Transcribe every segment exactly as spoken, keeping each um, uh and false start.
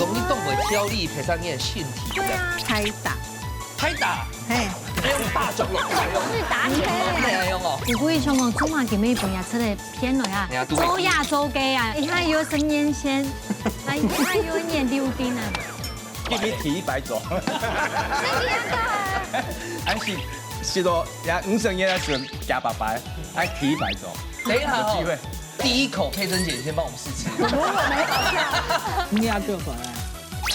你當會調理別儕人个身體？對啊。拍打。拍打？嘿。哎喲，拍著落去，哎喲。是打你。哎喲哦。有位想講，做麼个今晡日分人出來騙了啊？哎呀，對。做呀做个啊，你看有十年前，啊，你看有年六丁啊。給你提一百種。還是，是咯，呀，五十年的時候，假爸爸，還提一百種。等一下哦，有機會。第一口，佩珍姐先幫我們試吃。我有沒有好笑？你要做啥？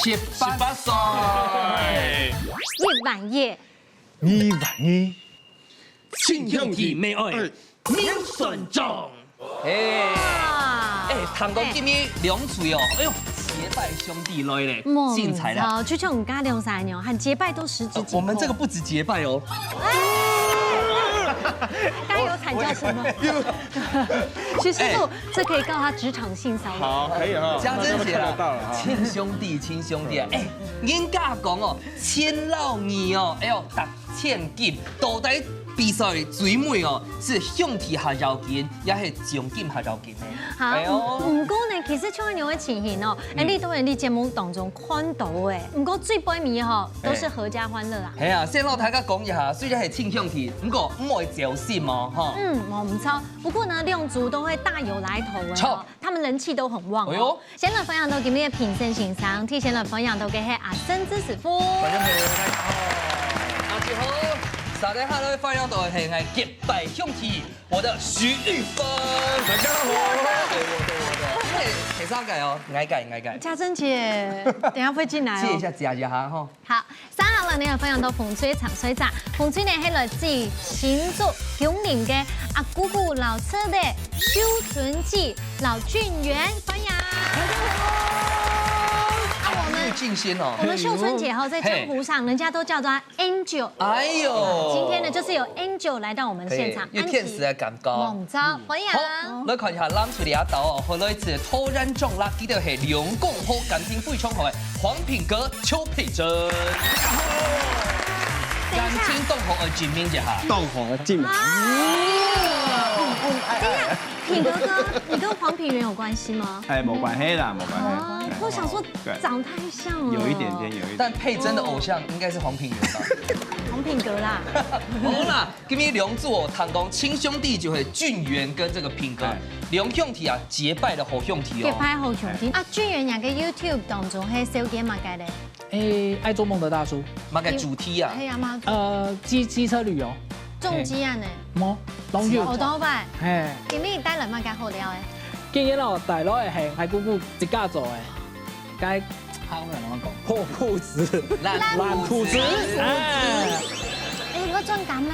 十八歲。一萬一。二萬一。親兄弟，妹愛，你算账。哎，哇。哎，聽講今晡日兩隊哦，哎喲，結拜兄弟來咧，無精彩啦。錯，就像我們剛剛兩三年哦，還結拜都十幾，呃，我們這個不止結拜哦。哎，剛剛有慘叫什麼？徐師傅，哎。這可以告他職場性騷擾。好，可以哈。家珍姐啊，看得到了哈。親兄弟，親兄弟啊，哎，人家講哦，親老二哦，哎喲，逐千金，到底比賽最尾哦，是兄弟較要緊，也係獎金較要緊呢？好，哎喲。毋過呢，其實像恁樣个情形哦，哎，嗯。你都在你節目當中看到誒，毋過最背尾吼，都是合家歡樂啊。哎。係啊，先摎大家講一下，雖然係親兄弟，毋過毋愛走心哦，吼。嗯，無毋著。不過呢，兩組都會大有來頭誒。著。他們人氣都很旺哦。哎喲。先來分享到今日个評審先生，第一先來分享到个係阿生之師傅。大家好，大家好。大家好，大家好，來分享到个係𠊎結拜兄弟，我的徐玉芬。大家好。對，我的，我的。哎，第三个哦，𠊎个，𠊎个。家珍姐，等一下會進來哦。借一下，借一下哈，吼。 好，續下來呢，分享到紅隊、青隊長。紅隊呢，係來自新竹芎林个阿姑姑、老師的邱純記、老俊元，歡迎。啊，我們，入境先哦。我們秀春姐哈，在江湖上，嘿。人家都叫她 Angel。哎喲。今天呢，就是有Angel來到我們現場，嘿，有天使的感覺。安琪。夢遭，歡迎。好，來看一下，攬出這兜哦，好來自桃園中壢，佢兜係兩公婆感情非常好的黃品格、邱佩珍。等一下。感情當好，愛證明一下。當好，證明。啊。等一下，品格哥，你跟黃品源有關係嗎？哎，無關係啦，無關係。哦，我想說，對。長太 像哦。有一點點，有一點。但佩珍的偶像應該是黃品源吧？黃品格啦。好啦，今日兩組哦，談講親兄弟就係俊元跟這個品格，哎。兩兄弟啊，結拜的好兄弟哦。結拜好兄弟。哎。啊，俊元兩個YouTube當中，係紹介麼个咧？哎，愛做夢的大叔。麼个主題啊？係啊嘛。呃，機，機車旅遊。重機啊呢？嘿。無，攏有。奧多拜。嘿。今日帶來麼个好料誒？今日哦，帶來的係𠊎姑姑自家做的。 該客話仰般講？破布子。爛，爛布子。爛布子。哎。哎，會轉甘呢。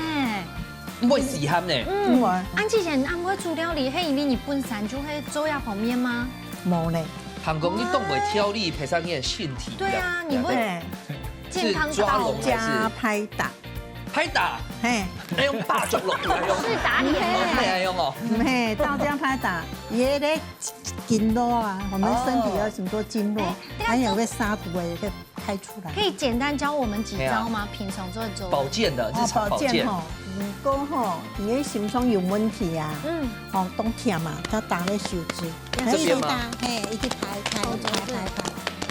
毋會死鹹呢。嗯。毋會。恁之前恁會煮料理，係因為你本身就會做這方面嗎？無呢。聽講你當會調理別儕人个身體。對啊，你會，哎。健康到。是抓龍還是？大家拍打。 拍打。嘿。哎，用巴掌落去，哎，用，是打你。哎，哎，用哦。嘿，大家拍打，也得筋絡啊，我們身體有很多筋絡，哦。哎，還有個沙土也可以開出來。可以簡單教我們幾招嗎？哎呀。平常做做。保健的，哦，日常保健。保健吼，如果吼，你的心臟有問題啊，嗯。哦，當疼嘛，他打那手指，這邊嗎？嘿，一直打，嘿，一直拍，拍，拍，拍，拍。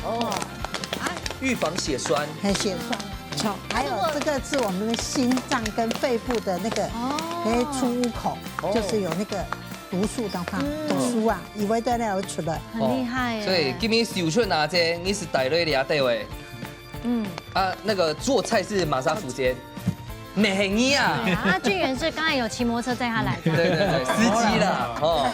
哦。啊。預防血栓。很血栓。 好，還有這個是我們的心臟跟肺部的那個，哦。哎，出入口，哦。就是有那個毒素的話，嗯。毒素啊，以為在那有出來。很厲害耶。哦，所以今日秀春啊，這你是帶來這對喂。嗯。啊，那個做菜是麼儕負責？毋係你啊。對啊，啊，俊元是剛才有騎摩托車載他來的。對對對，司機啦，哦。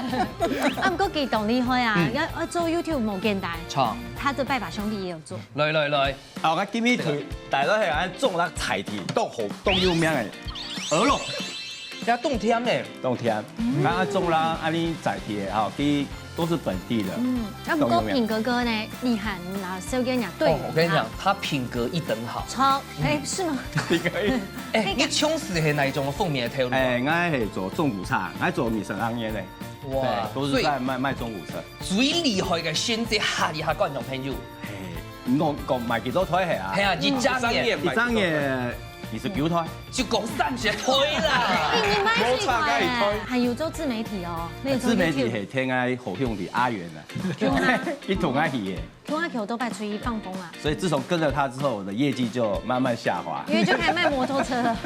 啊，毋過佢當厲害啊，嗯。要，要做YouTube無簡單。著。他的拜把兄弟也有做。來來來。 哦，𠊎今日推，大家係講中壢菜地，當好，當有名个。鵝肉，也當甜呢。當甜。嗯。啊，中壢恁呢在地个，吼，佢都是本地的。嗯，啊，毋過當有名。品哥哥呢，厲害，嗯，啊，小姐娘對哦，我跟你講，他品格一等好。超，哎，是嗎？品格一等。哎，你從事係哪一種方面的頭路啊？哎，𠊎係做中古車，𠊎做二十六年嘞。哇，對，都是在賣，賣中古車。最厲害个選擇，哈，你哈，觀眾朋友。 嘿，你講，講賣幾多台係啊？係啊，一隻月。一隻月賣幾多台？一隻月二十九胎。就講三十歲啦。哎，你蠻厲害欸，無差幾歲。還有做自媒體哦，那時候自媒體 YouTube。 係聽𠊎好兄弟阿元啊，共下，一同𠊎去的。共下佢都擺出去放風啊。所以自從跟了他之後，我的業績就慢慢下滑。因為就開始賣摩托車了。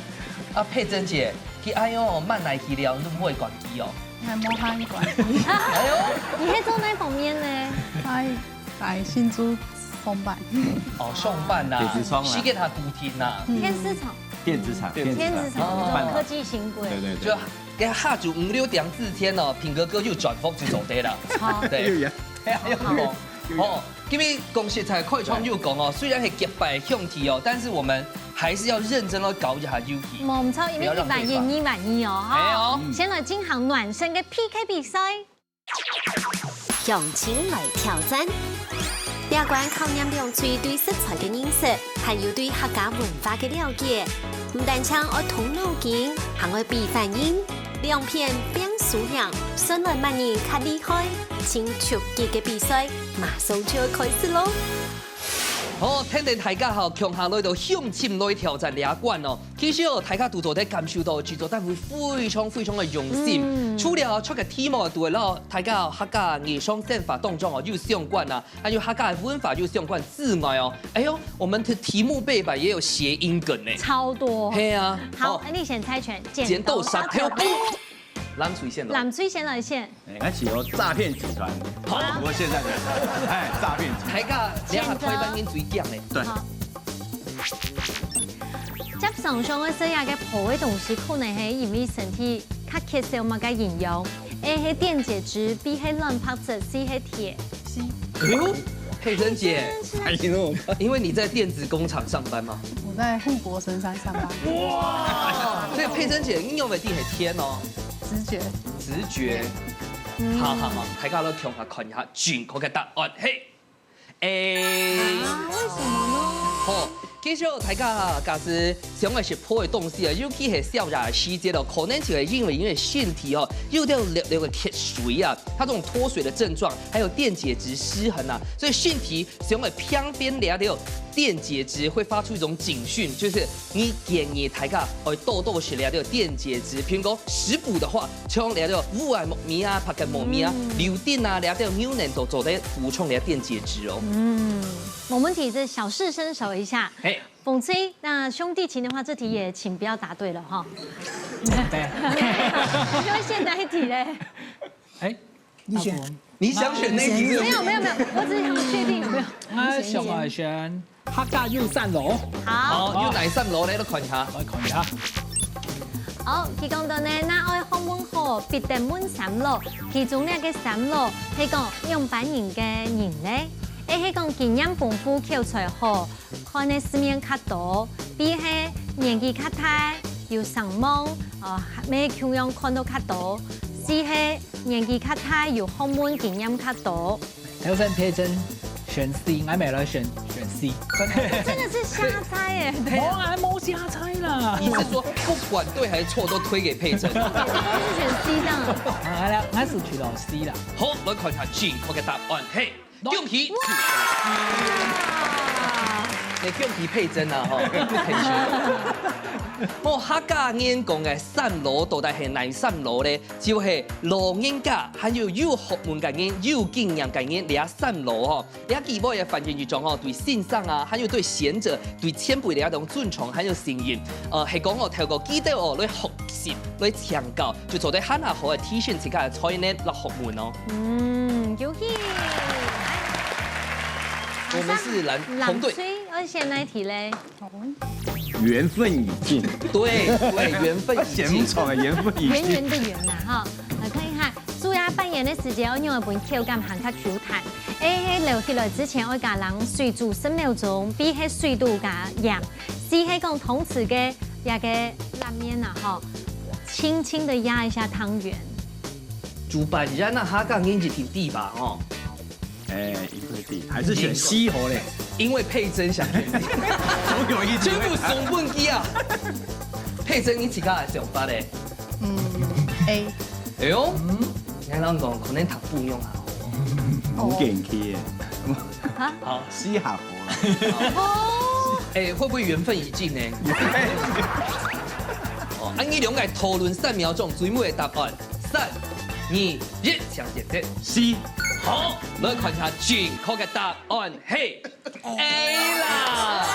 啊，佩珍姐，佢恁樣哦，慢來去了，你都毋會趕佢哦。還無閒管。哎呦，你係做哪方面呢？哎，在新竹上班。哦，上班呐，電子商啊。時間還固定呐。電子廠。電子廠，電子廠。電子廠，哦。科技新貴。對對對。就 該下晝五六點之前哦，品哥哥就轉屋就做得了。好。對。有影。哎呀，有影。哦，因為講實在，開場就講哦，雖然係結拜兄弟哦，但是我們還是要認真地搞一下遊戲。無錯，因為一萬一、不要浪費吧。二萬一哦，哈。哎喲。先來進行暖身个P K比賽。 鄉親來挑戰。這關考驗兩隊對食材个認識，還有對客家文化个了解。毋單淨愛動腦筋，還愛比反應。兩片拚輸贏，算來麼人較厲害。盡刺激个比賽，馬上就愛開始囉！好，聽等大家好，共下來到鄉親來挑戰這關哦。 其實哦，大家都做得感受到製作單位非常非常个用心。嗯。除了出个題目都會摎大家客家日常生活當中哦有相關啊，還有客家文化有相關之外哦，哎喲，我們的題目背板也有諧音梗呢。超多。係啊。好，哦。那你先猜拳，剪刀石頭布。藍隊先來。藍隊先來選。 哎，𠊎係有詐騙集團，好。我現在的，哎，詐騙集團。大家這下台灣人最強的。對。好。接上上个這樣个破个東西，可能係因為身體較缺少麼个營養，A係電解質，B係卵白質，C係鐵。C。哎喲，佩珍姐，哎喲，因為你在電子工廠上班嗎？我在護國神山上班。哇，所以佩珍姐應用的地很天哦。直覺。直覺。嗯。好好好，大家都共下看一下正確个答案。嘿，A。啊，為什麼呢？好，其實大家假使想愛食破个東西啊，尤其係燒熱个時節哦，可能就會因為因為身體哦，有點略略个缺水啊，它這種脫水的症狀，還有電解質失衡啊，所以身體想愛分辨這條電解質會發出一種警訊，就是你建議大家愛多多食這條電解質。譬如講食補的話，像這條烏暗木耳啊、白吉木耳啊、嗯。柳丁啊，這條牛奶都做得補充這電解質哦。嗯，我們體質小試身手一下。嘿。紅隊，那兄弟情的話，這題也請不要答對了哈。對。你就會選哪一題嘞？哎，你選。阿公。你想選哪一題？沒有，沒有，沒有，我只是想確定有沒有。𠊎想愛選客家有三路。好。好，有哪三路呢？來看一下。來看一下。好，佢講到呢，若愛學問好，必定問三路。其中呢个三路，係講仰般人个人呢？A係講經驗豐富，口才好， 看个世面較多，B係年紀較大，有聲望，哦，乜共樣看到較多，C係年紀較大，有學問經驗較多。頭先佩珍選C，𠊎乜來選，選C。真的是瞎猜耶。無，𠊎無瞎猜啦。你是說不管對還是錯都推給佩珍？都是選C這樣。啊，來，𠊎係推到C啦。好，來看一下正確个答案。嘿， 恭喜！哇！你恭喜佩珍啊，吼，佩珍。無，客家人講个三路到底係哪三路呢？就係老人家，還有有學問个人、有經驗个人，這三路吼。這句話个翻譯一種吼，對先生啊，還有對賢者、對前輩个一種尊重，還有信任。呃，係講哦，透過佢兜哦來學習、來請教， 就做得還較好个提升自家个才能摎學問哦。嗯，恭喜！我們是藍，藍，紅隊。藍隊，愛選哪一題嘞？緣分已盡。對，對，緣分已盡。嫌長啊，緣分已盡。圓圓的圓吶，哈。來看一下，主要扮演个時節，愛用一本口感還較Q彈。A係撈起來之前愛加冷水煮十秒鐘，B係水度加鹽，C係講湯匙个這个拉麵啊，吼， 輕輕地壓一下湯圓。主辦人啊，客家人一定知吧，吼。哎，一定知，還是選C好咧。因為佩珍想選C。總有一天會。全部送分佢啊。佩珍，你自家个想法咧？嗯，A。哎喲，嗯，你看人講，可能讀不用啊。有元氣耶。啊？好，C好了。哦。哎，會不會緣分已盡呢？哦，恁樣兩個討論三秒鐘，最尾个答案，三、二、一，請選擇。C。好，來看一下正確个答案係A啦。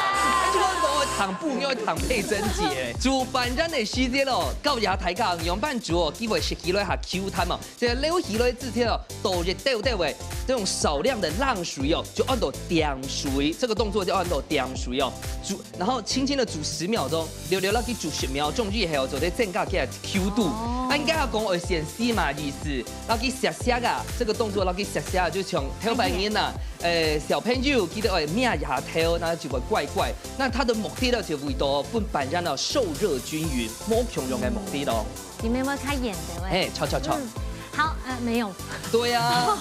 全部愛聽，不愛聽佩珍姐。煮飯个時節咯，教一下大家仰般煮哦，機會食起來較Q彈嘛。 這撈起來之後，倒一兜兜个這種少量的冷水哦，就安到點水，這個動作就安到點水哦。煮，然後輕輕的煮十秒鐘，略略落去煮十秒鐘以後，就會增加佢个Q度。哦。啊，應該要講愛先洗嘛，意思，落去削削啊，這個動作落去削削啊，就像頭擺人啊，呃，小朋友記得愛摸一下頭，那就會乖乖。那它的目的呢，就為到分飯呢受熱均勻，無共樣个目的咯。 裡面會較遠的喂。哎，錯，錯，錯。嗯，好，呃，沒有。對啊。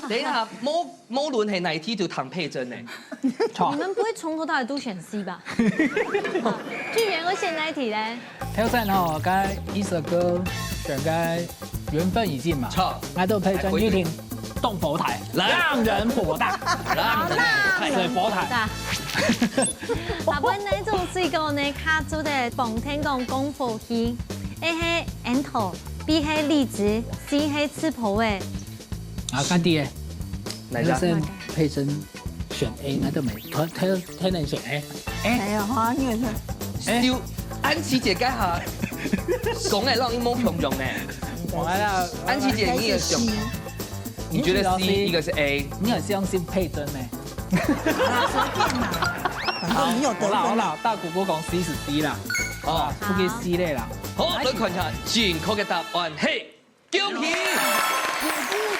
等一下，無，無論係哪一題都聽佩珍呢。錯。你們不會從頭到尾都選C吧？好，巨源會選哪一題嘞？頭先吼，該一首歌選該緣分已盡嘛。錯。𠊎都佩珍一定動佛台，讓人火大。讓人火大。對，佛台。大。下半呢種水果呢，較做得放天光講福氣。 A係櫻桃，B係荔枝，C係刺波仔。啊，甘地誒。哪一家？就是佩珍選A，那都沒，他，他，他能選A。哎，沒有哈，你也是。哎，就安琪姐該下，講个讓你無共樣呢。我來了，安琪姐，你也選，你覺得C，一個是A。你很相信佩珍呢？好啦，隨便啦，反正你有得分啦。好啦，好啦，大姑姑講C是C啦。哦，不給C類啦。好，來看一下正確个答案係，恭喜，有不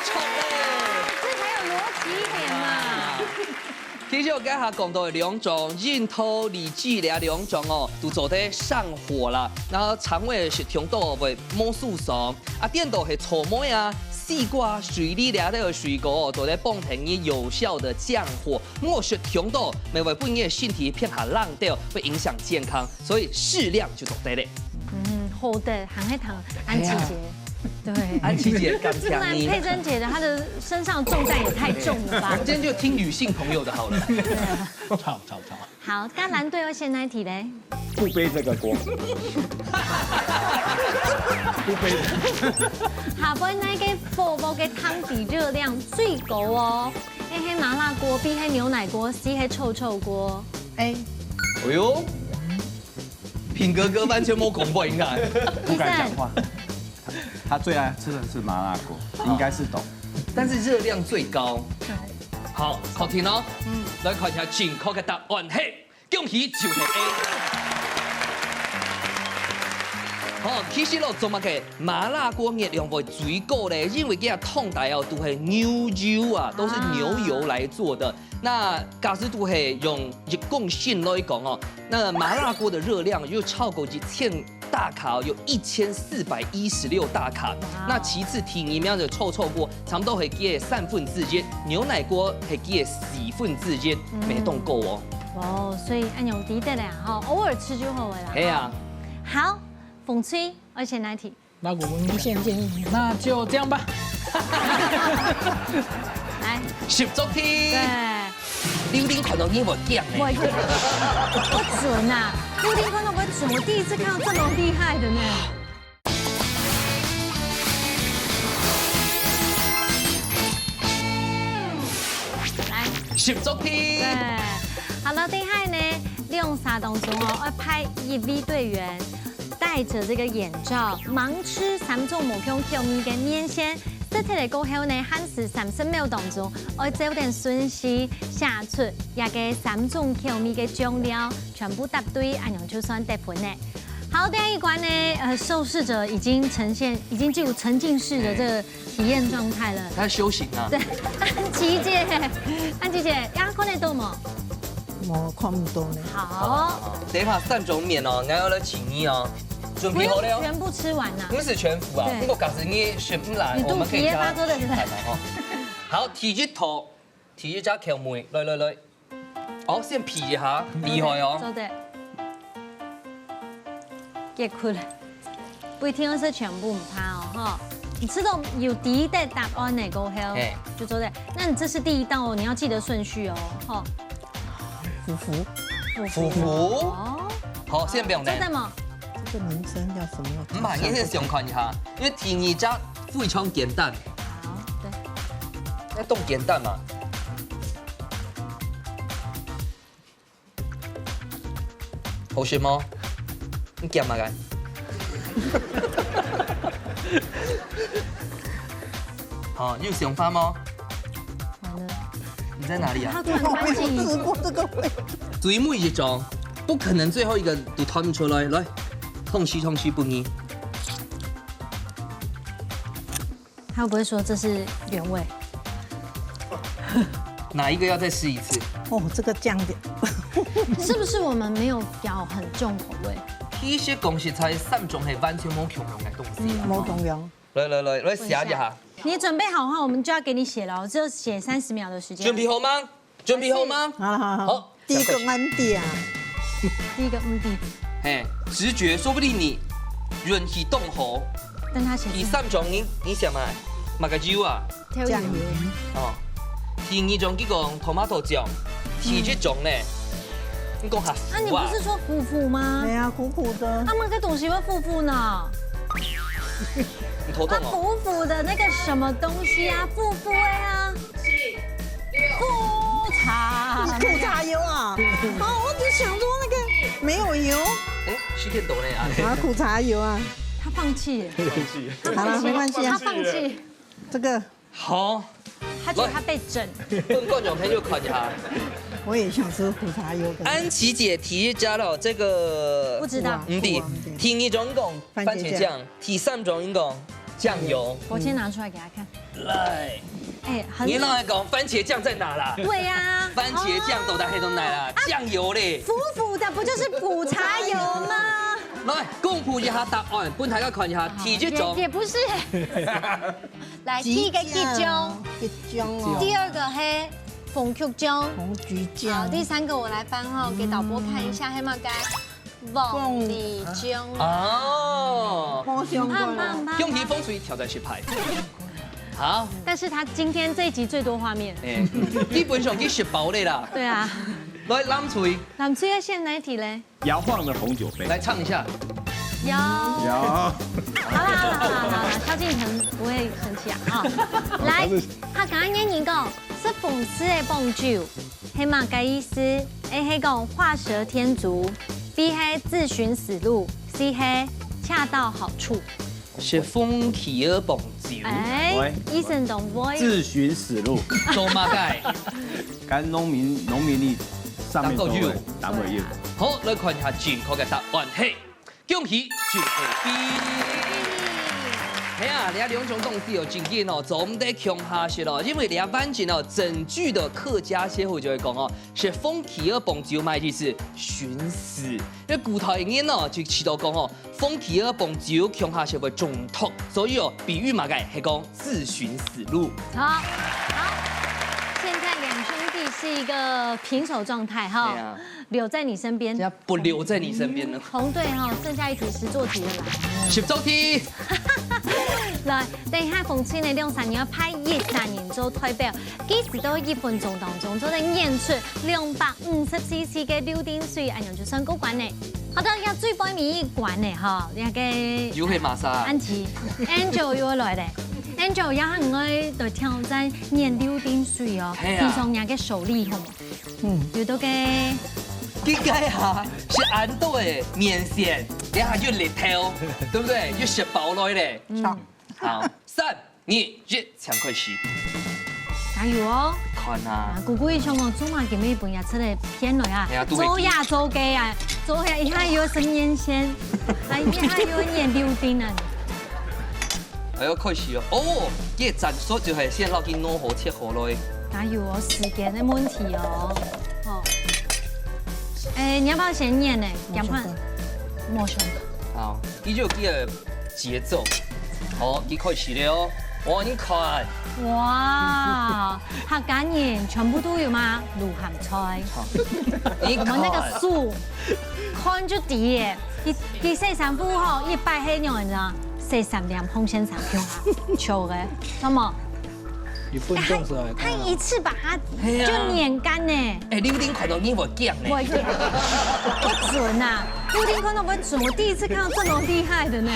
錯欸。這才有邏輯一點嘛。其實𠊎頭下講到个兩種，櫻桃、荔枝這兩種哦，都做得上火啦。然後腸胃食忒多會無舒爽。啊，顛倒係草莓啊、西瓜、水梨這兜个水果哦，都在幫助你有效的降火。 毋過食忒多，乜會分你个身體變較冷掉，會影響健康，所以適量就做得了。嗯，好的，還會聽安琪姐。對。安琪姐感謝你。不然佩珍姐的，她的身上重擔也太重了吧？今天就聽女性朋友的好了。吵，吵，吵。好，該藍隊愛選哪一題嘞？不背這個鍋。不背。下背哪個火鍋个湯底熱量最高哦？ A係麻辣鍋，B係牛奶鍋，C係臭臭鍋。A。哎喲，品格哥完全沒恐怖，你看。不敢講話。他最愛吃的是麻辣鍋，應該是懂。但是熱量最高。對。好，好聽哦。嗯。來看一下正確个答案，嘿。 恭喜，就係A。好，其實咯，做麼个麻辣鍋熱量會最高咧？因為佢个湯底哦，都係牛油啊，都是牛油來做的。那假使都係用一公升來講哦，那麻辣鍋的熱量又超過一千大卡哦，有一千四百一十六大卡。哇哦。那其次第二名就臭臭鍋， 差不多係佢个三分之一，牛奶鍋係佢个四分之一，嗯。無當高哦。哦，所以恁樣知得了吼，偶爾吃就好了啦。係啊。好，紅隊，愛選哪一題？那我們你選，你選，你選。那就這樣吧。來。十足題。對。你有聽看到你會驚呢。我會，不準啊！你有聽看到不準，我第一次看到這麼厲害的呢。 來。十足題。對，好了，等一下呢，兩儕當中哦，愛派一位隊員戴著這個眼罩，盲吃三種無共口味个麵線，食忒了過後呢，限時三十秒當中，愛照等順序寫出這個三種口味个醬料，全部答對，恁樣就算得分了。 好，第一關呢，呃，受試者已經呈現，已經進入沉浸式的這個體驗狀態了。他修行啊。對，安琪姐，安琪姐，呀，看得到無？無，看毋到呢。好，等一下三種麵哦，𠊎愛來請你哦，準備好了哦。不用全部吃完吶。不是全部啊，對。不過假使你選不來，你肚皮也發作的，我們可以加去看嘛，吼。好，第一道，第一隻口味，來來來。 哦，先鼻一下，厲害哦。做得。結束了。不一定是全部毋怕哦，吼。你吃到有第一个答案的過後，嘿。就做得。那你這是第一道哦，你要記得順序哦，吼。福福。腐腐。哦，好，先不用等。做得嗎？这个名称叫什么？毋係，你先想看一下，因為第二隻非常簡單。好，對。該當簡單嘛。好食無？你夾麼个？好，有想法無？完了。你在哪裡啊？他突然關靜音。我没有吃过这个味道。最尾一張，不可能最後一個都彈不出來。來，同時，同時分你。他會不會說這是原味？哪一個要再試一次？哦，这个醬料。是不是我們沒有調很重口味？其實講實在，三種係完全無共樣个東西啊。嗯。無共樣。來來來，來寫一下。你準備好的話，我們就要給你寫了哦，只有寫三十秒的時間。準備好嗎？準備好嗎？好了好了好了。好，第一个問題啊。第一个問題。嘿，直覺，說不定你運氣當好。但他寫第三種，你，你想嘛，麼个油啊？醬油。哦，第二種佢講tomato醬，第一種呢，你講較苦啊。啊，你不是說苦苦嗎？對啊，苦苦的。啊，麼个東西會苦苦呢？你頭痛哦。啊，苦苦的那個什麼東西啊，苦苦的啊。 苦茶。苦茶油啊？哦，我只想说那个没有油。哎，時間到了啊。啊，苦茶油啊。他放棄耶。好了，没关系啊。他放棄。这个好。他觉得他被整。分觀眾朋友看一下。我也想吃苦茶油的。安琪姐提一家了，這個不知道。毋知。苦啊，毋知。第二種講番茄醬。番茄醬。第三種講醬油。我先拿出來給他看。 來，哎，很你哪會講番茄醬在哪啦？對呀。番茄醬到底係從哪啦？啊，醬油咧。苦苦的不就是苦茶油嗎？來，公布一下答案，分大家看一下。好，第一種。也，也不是。來，第一個桔醬。桔醬哦。第二個係紅桔醬。紅桔醬。好，第三個我來翻哈，給導播看一下，係麼个？ 鳳梨醬。哦，無相關啊。棒，棒，棒。恭喜風水挑戰失敗。好。但是他今天這一集最多畫面。哎，基本上佢食飽了啦。對啊。來，藍隊。藍隊要選哪一題嘞？搖晃的紅酒杯。來唱一下。搖。搖。好啦，好啦，好啦，好啦，蕭敬騰不會生氣啊，哈。來，他剛剛念你講，是紅色的紅酒。 係麼个意思？A係講畫蛇添足，B係自尋死路，C係恰到好處。係紅旗个紅酒。哎，喂。醫生懂不？自尋死路。做麼个？跟農民，農民曆上面都會，打狗油。打狗油。好，來看一下正確个答案係。 恭喜，就係B。係啊，這兩種東西哦，真緊哦，做毋得共下食哦，因為這完整哦，整句的客家歇後就會講哦，係紅旗个紅酒麼个意思？尋死。因為古代人哦，就知道講哦，紅旗个紅酒共下食會中毒，所以哦，比喻麼个係講自尋死路。好，好，現在兩兄弟是一個平手狀態哈。對啊。 留在你身邊。現在不留在你身邊了。紅隊哈，剩下一題實作題了，來。實作題。來，等一下紅隊呢，兩儕人愛派一儕人做代表，佢等愛一分鐘當中，做得念出兩百五十C C个柳丁水，恁樣就算過關了。好的，這最尾一關了哈，這個又係麼儕？安琪，Angel又來了。Angel，這下你愛來挑戰念柳丁水哦，係啊。欣賞你个手力好無？ 嗯。有到个。這個啊，係恁多个麵線，這下又日頭，對不對？又食飽來了。嗯。好，三、二、一，請開始。加油哦！看啊。啊，姑姑一想哦，做麼个今晡日分人家出來騙來啊？哎呀，都會做呀做个啊，做呀一下又食麵線，啊，一下又念柳丁啊。 哎喲，開始哦。哦，這个戰術就係先摎佢弄好切好來。加油哦，時間个問題哦。哦。哎，你要不要先念呢？無相干。無相干。好，佢就有佢个節奏。好，佢開始了哦。哇，你看。哇，客家人全部都有嗎？滷鹹菜。好，你看。我們那個素，看就知耶。佢，佢洗衫褲吼，一擺係仰般啊？ 洗衫店紅線衫褲，潮个，什麼？日本种出来的。它一次把它就碾干呢。哎，你有恁看到你會驚呢？我一点不准啊！你有恁看到不准？我第一次看到这么厉害的呢。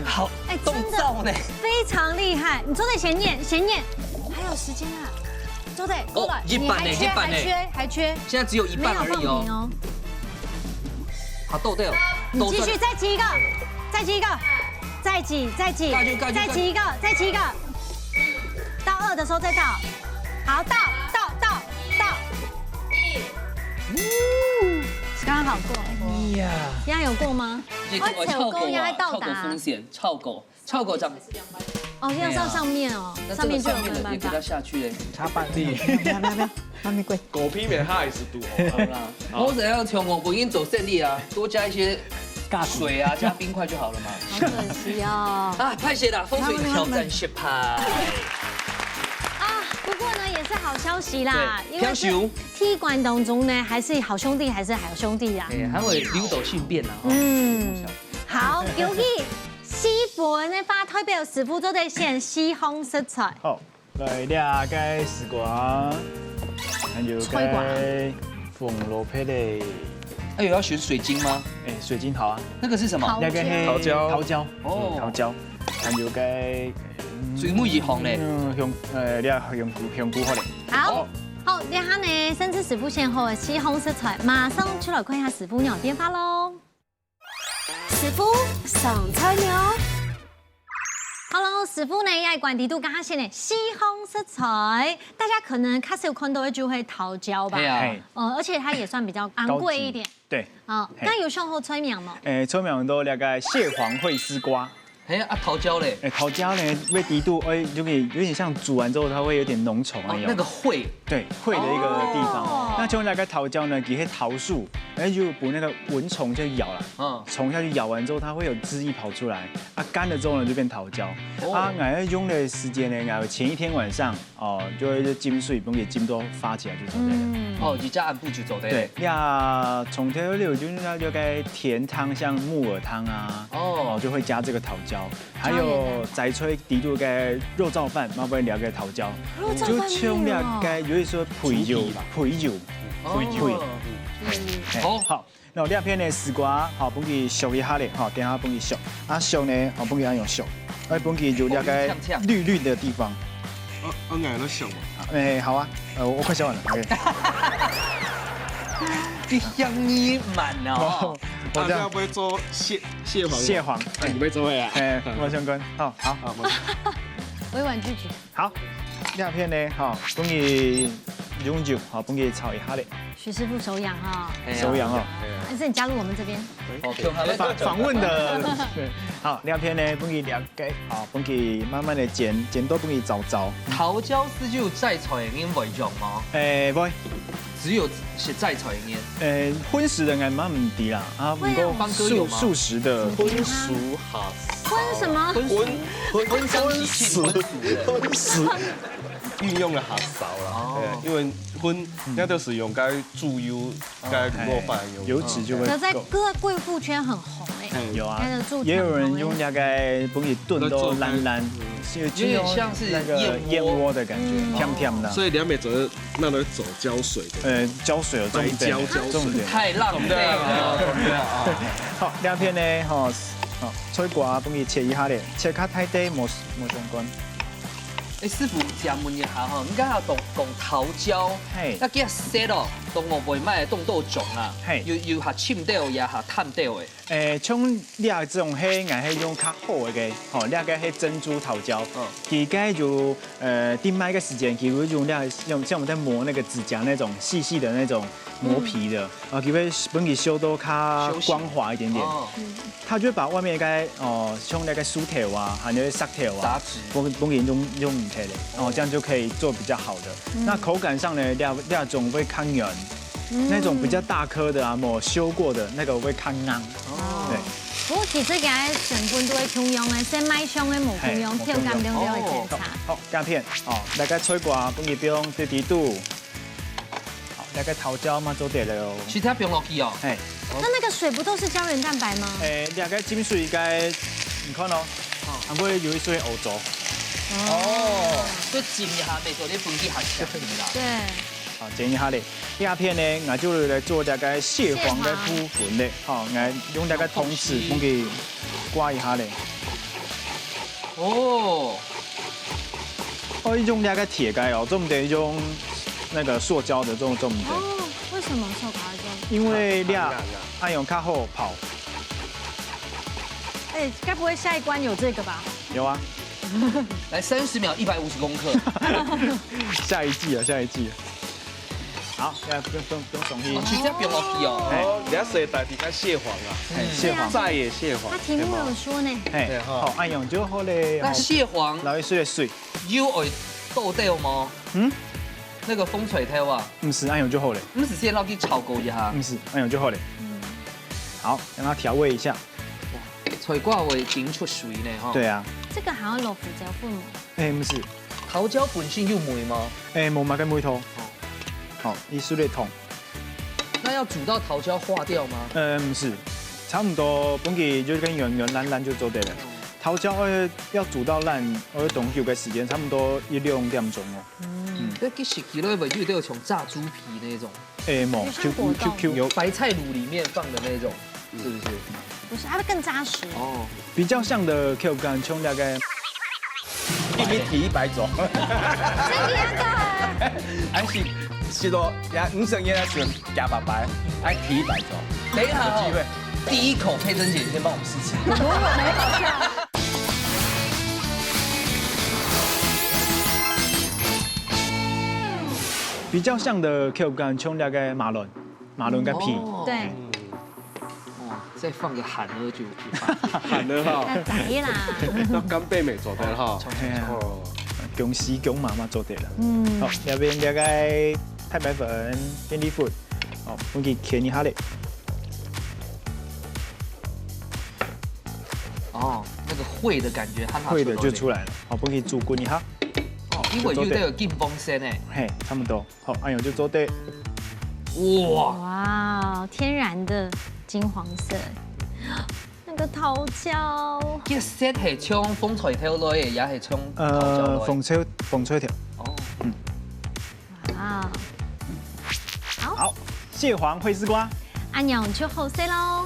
好，哎，动燥呢。非常厉害。你坐在前面，前面还有时间啊，坐在过来，一半呢，你还缺，一半呢。还缺，还缺。现在只有一半而已哦。没有放平哦。好，豆豆，你继续再挤一个，再挤一个，再挤，再挤，再挤一个，再挤一个。到二的时候再倒。好，倒倒倒倒。刚刚好过。哎呀，这样有过吗？这个超过嘛，超过风险，超过，超过这样。哦，要上上面哦，上面就有没有办法。也给它下去嘞。差半粒。不要不要不要，慢慢滚。狗屁没他也是毒哦。好啦，我只要从我不用走胜利啊，多加一些水啊，加冰块就好了嘛。好可惜哦。啊，拍谁啦？风水挑战失败。啊，不过呢也是好消息啦，对因为是踢馆当中呢，还是好兄弟，还是好兄弟啦。哎，还会流动性变啦。嗯，好，恭喜！西本的话代表师傅做得选西红柿菜。好，來這个絲瓜，還有菜瓜个紅蘿蔔嘞。哎，有要選水晶嗎？哎，水晶好啊。那个是什么？桃那个黑桃膠桃膠，哦嗯，桃膠，還有个水母一红嘞。嗯，香，呃，這香菇香菇好嘞。好，好，這下呢，先試師傅選好个西紅柿菜，馬上出來看一下師傅仰變化咯。師傅上菜了。Hello，師傅呢，也關注到剛剛選个西紅柿菜，大家可能較少看到的就會桃膠吧。對啊嘿，呃，而且它也算比較昂貴一點。對，啊，嘿那有上好菜名嗎？哎，出名都那个蟹黃燴絲瓜。哎啊，桃膠嘞。哎，桃膠呢，會知道，哎，有點有點像煮完之後，它會有點濃稠哦那，種。那个會。對，燴的一个地方。哦那像那个桃膠呢，其實桃樹，哎，就補那个蚊蟲就咬了。嗯。蟲下去咬完之後，它會有汁液跑出來，啊，乾了之後呢就變桃膠。哦啊，𠊎用的時間呢，𠊎前一天晚上哦，就會浸水，分佢浸到發起來就做得了。嗯，哦，一隻暗晡就做得。對，呀，從頭到尾就是那个甜湯，像木耳湯啊，哦哦，就會加這个桃膠，還有摘出來底肚个肉燥飯，那邊了个桃膠，肉燥飯就像那个有一說肥油豬皮吧，肥油，哦肥油。嗯哎好好，那這片呢，絲瓜，好，分佢熟一下咧，好，等下分佢熟，啊熟呢，好，分佢恁樣熟，哎，分佢有那个哦嗆嗆綠綠的地方。啊，啊，𠊎都想嘛，哎，好啊，呃，我快笑完了，OK。你香你滿哦。我这样大家不会做蟹蟹黄吗？蟹黄，哎，你会做会啊？哎，我相关，好好啊，我委婉拒绝。好，这片呢，好，分佢用油，好，分佢炒一下咧，徐师傅手痒哈，哎呀手痒哦。但是你加入我们这边，哦，Q 他们访访问的，对，好，这片呢，分佢了解，好，分佢慢慢的煎，煎到分佢燥燥。桃膠係只有齋菜个人會用嗎？哎，不，只有食齋菜个人。呃，荤食的应该蛮唔知啦，啊，不过会啊素素食的，荤素合荤什么？荤荤荤素荤素的。荤食运用个較少啦，哦对，因为荤那都是用该猪油、该五花肉。油脂就会可在够。各贵妇圈很红哎，有啊那个做，也有人用那个分佢炖到烂烂，就有点像是那个燕窝燕窝的感觉，嗯甜甜的。所以两边则那个走胶水的，呃，胶水有重点，白胶胶水重点。太浪费了。对啊，好，两片呢，吼，好，菜瓜分佢切一下咧，切较大块，无无相关。哎，師傅，借問一下吼，你剛才講講桃膠，嘿那叫色咯，當我會賣當多種啊，嘿有有較深兜也較淡兜的。誒，像這種係，𠊎係用較好个，吼，這个係珍珠桃膠嗯，佢个就，呃，在賣个時間，佢會用這用像我們在磨那個指甲那種細細的那種磨皮的，啊，佢會分佢修到較光滑一點點。哦，它就會把外面該哦，像那個酥頭啊，還有石頭啊雜質，分分佢用用起來，哦，這樣就可以做比較好的。那口感上呢，這這種會較軟，那種比較大顆的啊，沒有修過的那個會較硬。哦對，不過其實佢个成分都係共樣个，先賣相个無共樣，嘿口感當中會有差。好，這片哦，那個菜瓜分佢放在底肚，好，那個桃膠嘛做得了哦。其他不用落去哦。嘿，那那個水不都是膠原蛋白嗎？誒，這個浸水該，你看哦，還會有一些歐洲。哦，就浸一下，袂做你分佢下強啦。對，好，煎一下咧。第二片呢，我就來做這個蟹黃个部分咧。好，我用這個湯匙，用湯匙。分佢刮一下咧。哦，哦，用這個鐵个哦，做毋得用那個塑膠的，做做毋得。哦，為什麼手卡這樣？因為這很難啊恁樣較好泡。哎，該不會下一關有這個吧？有啊，來三十秒，一百五十公克。下一季啊，下一季。好，現在不用不用不用送去哦，。直接放落去哦。哎哦，你要水打底下蟹黃啊，哎，蟹黄。再也蟹黄。他題目有說呢。嘿，對哈好，恁樣就好咧。那蟹黃然後一水水，有愛倒掉嗎？嗯，那個紅菜頭啊，毋係，恁樣就好咧。毋係先落去炒過一下，毋係，恁樣就好咧。好，讓它調味一下。菜瓜會緊出水呢哈。對啊，這個還要落胡椒粉嗎？哎，毋係，桃膠本身有味嗎？哎，無麼个味道。好，一水水湯。那要煮到桃膠化掉嗎？呃，毋係，差毋多，本佢就跟軟軟爛爛就做得了。桃膠愛要煮到爛，愛當久个時間，差毋多一兩點鐘哦。這其實起來會有點像炸豬皮那種，哎，無就像果冻，Q Q Q，白菜滷裡面放的那種，是不是？不是，它會更扎實。哦，比較像的口感，像大概一米提一百種，真的假的？還是是咯，也五十年來是假白白，還提一百種。等一下哦有機會。第一口佩珍姐先幫我們試吃。比較像的口感，像大概馬卵，馬卵个皮。哦對，哦，再放個鹹魚就就放。鹹的哈，那白啦。那干貝美做的哈。嘿啊哦，恭喜恭媽媽做得了。嗯好，，這邊大概太白粉、燕麥粉，好，分佢牽一下咧。哦，那個燴的感覺，它拿燴的就出來。來了，好，分佢煮滾一下。哦，因為有點有金黃色呢。嘿，差不多。好，哎呦，就做得。哇，哇，天然的金黃色，那個桃膠，這色係像紅菜頭類的，也係像桃膠呃，類。紅菜，紅菜頭。哦，哇，好，蟹黃燴絲瓜。恁樣就好勢咯。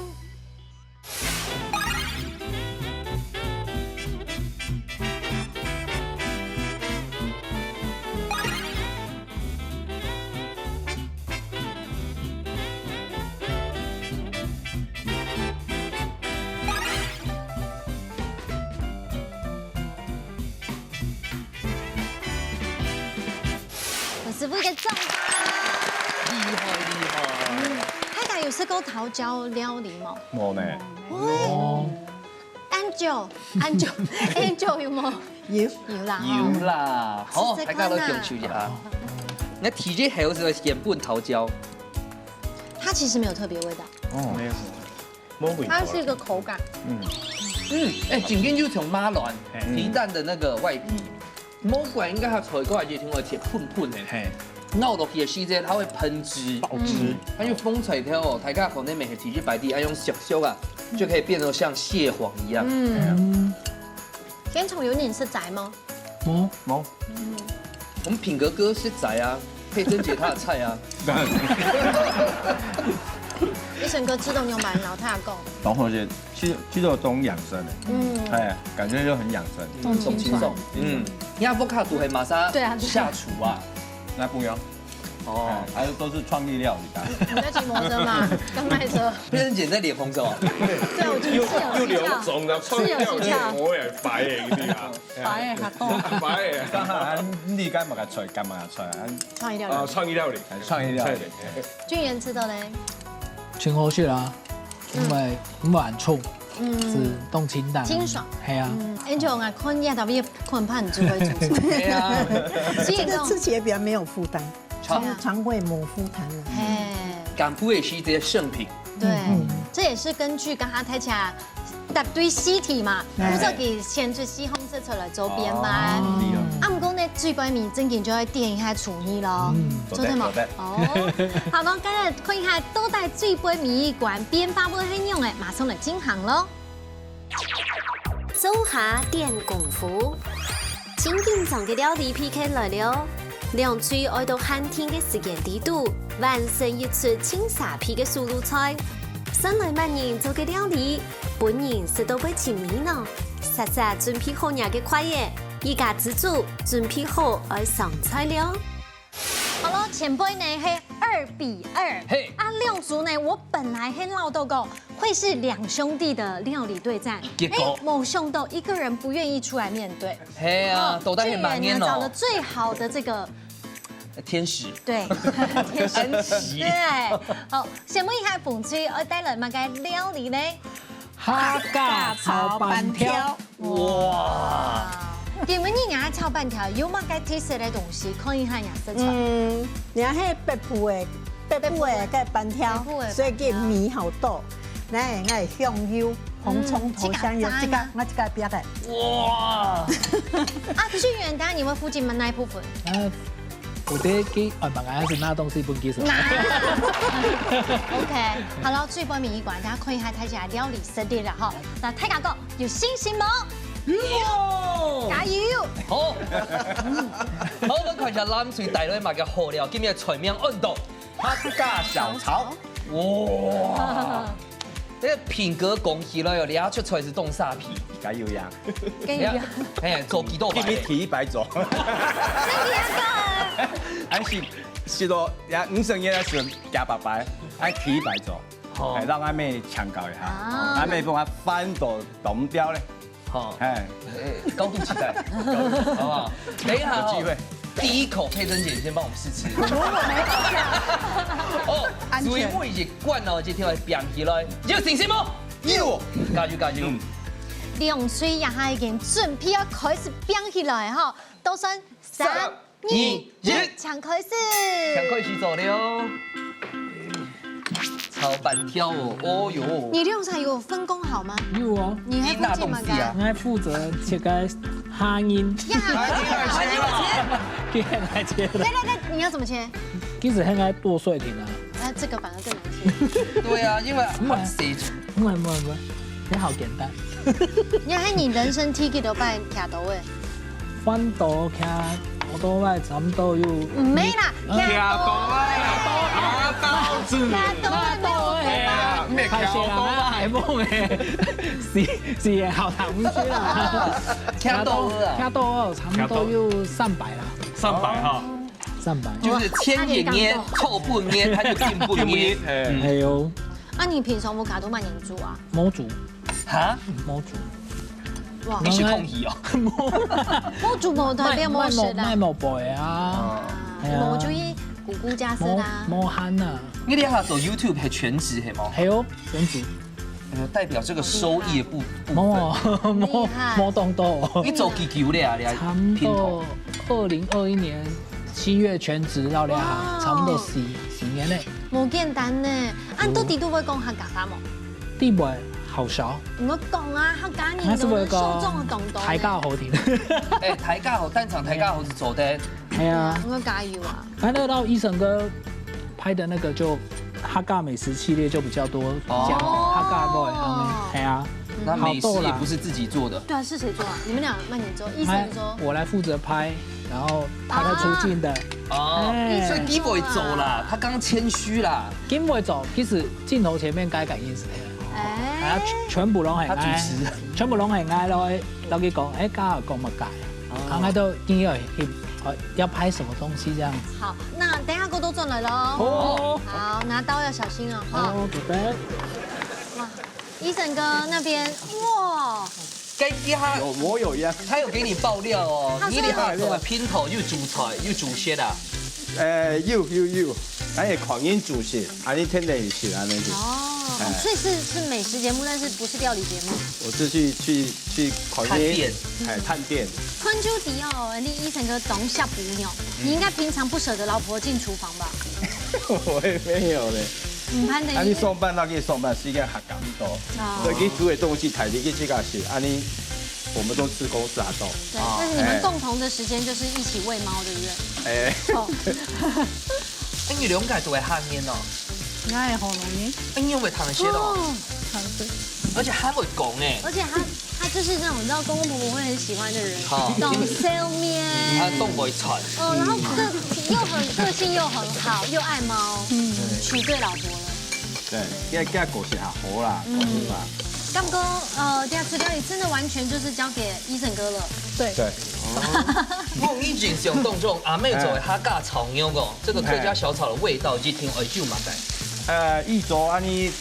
老師傅一個讚。厲害厲害！大家有食過桃膠料理無？無呢，哦，Angel，Angel，Angel有無？有，有啦，有啦，好，試試看啊大家都享受一下。那第一口係原本桃膠，它其實沒有特別味道。哦，沒有。無味道啦。它是一個口感，嗯，嗯，哎，緊緊就像馬卵哎皮蛋的那個外皮，無怪應該它菜瓜也挺會切粉粉的，嘿，咬落去的時間它會噴汁，爆汁。它用紅菜頭哦，大家可能每天體質白的，愛用小小啊，就可以變得像蟹黃一樣。嗯，天蟲有你食齋嗎？無，無，我們品格哥是宅啊，佩珍姐她的菜啊，醫生哥吃到牛排，然後他講，然後是其實其實有種養生的，嗯，哎，感覺就很養生。重金爽，嗯，你看 avocado 還馬上對啊對啊下廚啊，那不用，哦哎，，還有都是創意料理的。你在騎摩托車嗎？跟麥車？佩珍姐在臉紅什麼？對啊，我就是有又流心跳，腫了，是有心跳，我也白的一定啊，白的較多。白的。剛好啊，你該麼个菜，該麼个菜啊？創意料理。啊，創意料理，哎，創意料理。俊元吃的嘞，真好食啊，因為毋會重，嗯，係當清淡。清爽。係啊，嗯，Angel啊，看一下，特別看盤就會出出。對啊，所以這個吃起來比較沒有負擔，好腸腸胃無負擔了。哎，港府也是一些聖品，對，這也是根據剛剛大家答對習題嘛，哎不是給限制西紅柿出來周邊嗎？哦，啊，毋過呢，最尾面正經就要點一下廚藝咯，嗯做得嗎做得做得？哦，好咯，今日看一下到底最尾面一關變化會係仰仔，馬上來進行咯。做下練功夫。緊緊張个料理P K來了，兩隊愛到限定个時間裡肚，完成一出盡沙鼻个手路菜。算來麼人做个料理，分人食到會尋味呢？煞煞準備好若个筷仔，一家之煮準備好愛上菜了。好了，前輩呢係二比二，嘿啊，兩組呢，我本來係料到講會是兩兄弟的料理對戰，結果哎，沒想到一個人不願意出來面對。係啊，到底係麼人哦最遠呢，找了最好的這個，天使。對，天使。安琪對，好，先問一下紅隊，愛帶來麼个料理呢？客家炒粄條。哇！今晡日𠊎炒粄條有麼个特色个東西，看一下若食出。嗯，你看係北部个，北部个个粄條北部个，粄條所以佢味好多。來，來香油，紅蔥頭香油，嗯這个，我這个別个。哇！啊，最遠，等下你會負責麼个部分？啊，我得去，啊，問下係哪東西分佢食。OK，好了，最尾一關，大家看一下大家料理實力了哈。那大家哥有信心無？有！加油！好，好，我看一下藍隊帶來麼个好料，今日个菜名安到客家小炒。哇！這个品格講起來哦，你還出菜係當沙鼻。加油呀！跟你講，哎，做幾多擺今？日提一擺做，還是食到呀五十年還係加八擺，還提一擺做，好哎，讓阿妹強調一下，啊阿妹幫我翻到東標咧，好，哎，哎，高度期待，高度，好不好？等一下哦有機會。第一口佩珍姐先幫我們試吃。哦，安全所以每一關哦，這條會變起來，有信心無？有，加油加油！嗯兩隊這下已經準備要開始變起來哈，倒算三、三、二、二、一一，請開始。請開始做了。炒粄條哦，哦喲。你兩儕有分工好嗎？有哦，你還負責麼个？你拿東西啊我負責切个蝦仁，呀，佢很愛切的來，來來，你要怎麼切？其實很愛剁碎條啊。啊，這個反而更難切。對啊，因為很細。不會不會不會，這好簡單。你看你人生第幾多擺徛到位？翻到徛，我都愛差不多有。毋係啦，徛到位，啊，刀子，徛到位沒有。哎呀，咩拍攝啦，橋還夢哎，是是好東西啦。徛到位啊徛到位，差不多有三擺啦，三擺哈，三擺。就是千眼煙、臭不煙，他就並不煙。哎，還有啊，你平常有加到麼人煮啊？毛煮，哈？毛煮，哇，你是空氣哦。我煮無代表無食啦賣，賣無賣啊，哎呀無注意姑姑家事啦。無無閒啊，你這下做YouTube係全職係無？還有全職，呃，代表這個收益的部部分。無無厲害無當多。你做幾久了啊？你差不多二零二一年七月全職到了啊，哇差不多四四年嘞。無簡單呢，啊，你到底都會講客家話無？地位好少，毋好講啊，客家人還是會都受眾講懂懂。大家好聽。哎，大家好，單場大家好係做得。哎呀，我加油啊！反正到醫生哥拍的那個就客家美食系列就比較多講哦客家話啊，哎呀，那美食也不是自己做的。對啊，是誰做啊？你們倆慢點做。醫生哎說，我來負責拍，然後他在出鏡的，哦，哎所以基本做啦，他剛剛謙虛啦。因為做其實鏡頭前面該感應是那樣，哎哎，全部都很他主持人，全部都很愛咯，都去講，哎，剛好講麼个，然後都因為呃要拍什麼東西這樣子。好，那等一下過多轉來咯。哦好，拿刀要小心哦，哈。哦，對對。哇，醫生哥那邊，哇，該一下有模有樣。他有給你爆料哦，他說你這下做个pinto又煮菜又煮食啊？誒，有有有，咱係看人煮食，恁樣天天食恁樣子。哦哎，所以是是美食節目，但是不是料理節目。我是去去去看人探店，哎，探店。看就知道哦，你醫生哥懂下補呢，你應該平常不捨得老婆進廚房吧？我也沒有咧。你看的啊，你上班那個上班時間還咁多，啊所以佢煮个東西，帶你去自家食，啊，你我們都吃公司啊都。對，但是你們共同的時間就是一起餵貓，對不對？哎，哦，哎，你兩個都會客語哦？我係河洛人，哎，你會讀書哦？好的。而且還會講哎。而且他他就是那种你知道公公婆婆会很喜欢的人，好，懂笑面。他动不会喘。哦，然后个又很个性又很好，又爱猫，嗯，娶对老婆了。对，这个个性还好啦，嗯，嘛。刚刚呃，对啊，除掉你真的完全就是交给医生哥了。对，对，我以前想当中，阿妹做的客家炒肉哦，这个客家小炒的味道，一听哎就蛮带。呃，一桌安尼，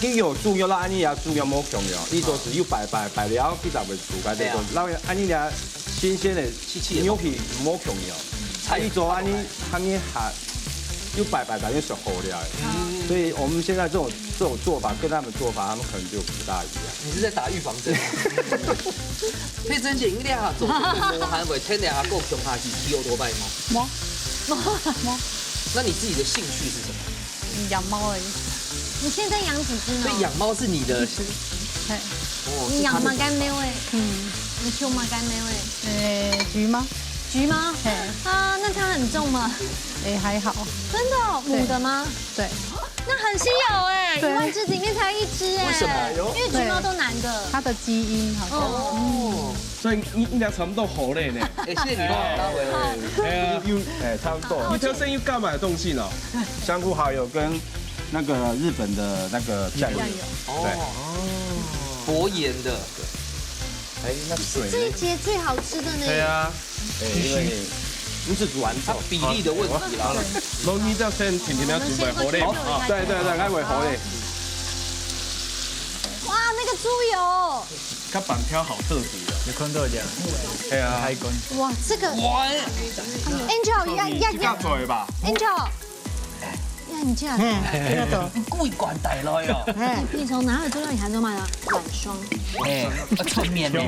佢有猪肉啦，安尼也猪肉无共样，一桌是有白白白了，佢才会煮开这个，然后安尼咧新鲜的气气的牛皮无共样，啊一桌安尼，安尼还有白白白就熟好了，所以我们现在这种这种做法跟他们做法，他们可能就不大一样。你是在打预防针？佩珍姐，你两下走，我还会天天还够穷下去，骑欧多拜吗？没，没，那你自己的兴趣是什么？养猫而已。你现在养几只呢？所以养猫是你的，嘿，哦，你养是他的马干没喂？嗯，你养马干没喂？呃，橘吗？橘吗？嘿，啊，那它很重吗？哎，还好。真的哦，母的吗？对，那很稀有哎，一对万只里面才一只哎。为什么？因为橘猫都男的。它的基因好像。哦，哦，所以你你俩差不多好嘞呢。哎，谢谢你帮我拉回来。哎呀，有哎，差不多。你这声音干嘛的动静哦？香菇还有跟那个日本的那个酱油，酱油哦，薄盐的，哎，那水这一节最好吃的呢。对啊，哎，因为你是软它比例的问题啦。然后你这样先甜甜的煮白好嘞啊，对对对，开胃好嘞。哇，那个猪油，它粄条好特别哦。你看到一点，对啊，开关。哇，这个哇， Angel 要要你自家做的吧？ Angel，要你这样。嗯，听得懂。你故意管带来哦。哎，你从哪里做到你还说嘛？软双。哎，要出面呢。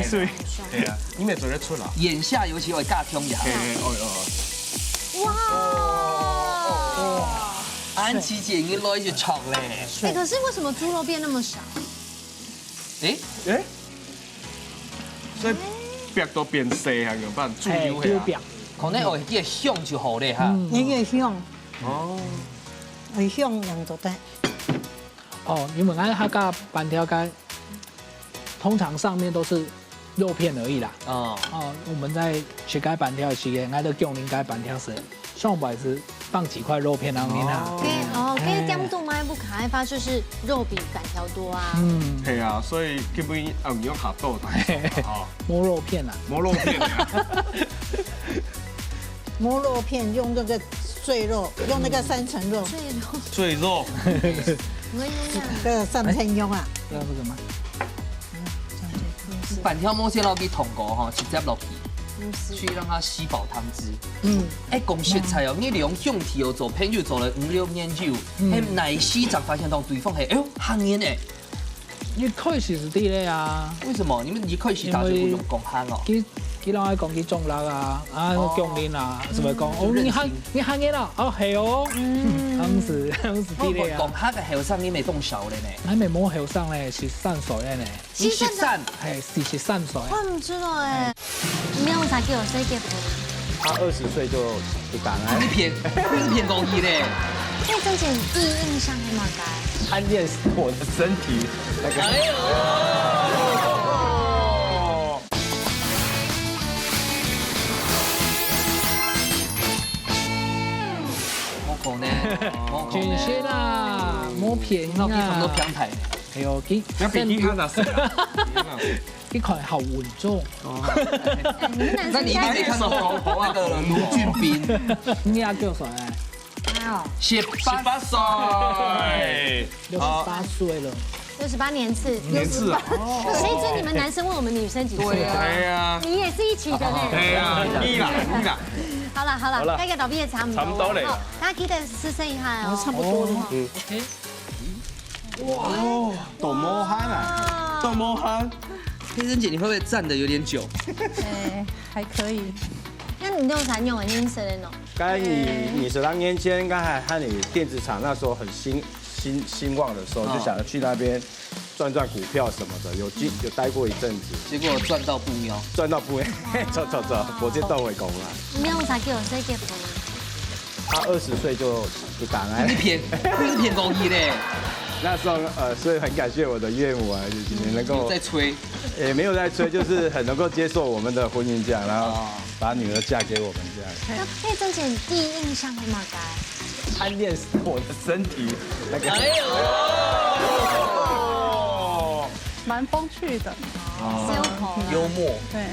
对啊，你没做得出啦。眼下尤其会大胸牙。哎，哦哦，哇，安琪姐已经落一些炒嘞。哎，可是为什么猪肉变那么少？哎，哎，所以壁都变细啊，怎么办？猪油黑啊。哎，丢表。可能有一个香就好嘞哈。你个香，哦，很香，两个蛋。哦，你们爱客家粄条个，通常上面都是肉片而已啦。哦，哦，我们在切个粄条时，爱个用另个粄条是上摆是放几块肉片然后你拿。可以哦，可以这样做吗？不可爱发就是肉比粄条多啊。嗯，对啊，所以根本啊，你要卡豆的哦，摸肉片啊。没肉片啊，摸肉片用那个碎肉，用那个三层肉，所以肉，最肉。我们用这样，这个三层肉啊，知道这个吗？粄条摸先落去桶过哈，直接落去，不是去让它吸饱汤汁。嗯，哎，讲实在哦，你两兄弟哦，做朋友做了五六年久，嗯哎，哪一时才发现到对方系，哎呦，行人哎，一开始是对的啊。为什么？你们一开始打就不用讲行哦？佢佢老爱讲佢中辣啊，啊，哦降临啊，什么讲哦，你行你行个啦，哦，系哦，当时当时我对的啊。讲行个后生你没动手了呢，还没摸后生嘞，十三岁嘞呢，你十三，哎，四十三岁。看不出来哎。你要啥给我谁给我？他二十岁就不打你骗，你骗公益嘞。佩珍姐第一印象是哪个？暗恋我的身体那个。哎呦！我讲呢，我讲呢，真是啦，没骗那比他们都啊。平台。哎呦，佢那比你看那谁啊？比你看那谁？佢看好稳重。你们男生那你一定没看到那个卢俊斌，你也叫啥？哎呦，十八岁。六十八岁了。六十八年次，年次啊，谁准你们男生问我们女生几岁？对啊哎呀，你也是一起的呢。哎呀，你啦你啦，好了好了，好了该个倒闭也差不多，差不多了好，大家记得吃剩一下哦。差不多了。嗯，哦，多毛汗啊，多毛汗。佩珍姐，你会不会站的有点久？哎，还可以。那你都有啥用啊？你是谁呢？刚才你你十来年前，刚才和你电子厂那时候很兴兴兴旺的时候，哦就想要去那边赚赚股票什么的，有进有待过一阵子，结果赚到不喵。赚到不会，走走走，我就到尾工了。你用啥给我谁给我？他二十岁就不打你哎，骗，你骗公益嘞。那时候呃，所以很感谢我的岳母啊，就是能够有在催，也没有在催，就是很能够接受我们的婚姻这样，然后把女儿嫁给我们这样。那佩珍姐第一印象是嘛该？贪恋我的身体，那个哎呦，蛮风趣的，是有口幽默。对，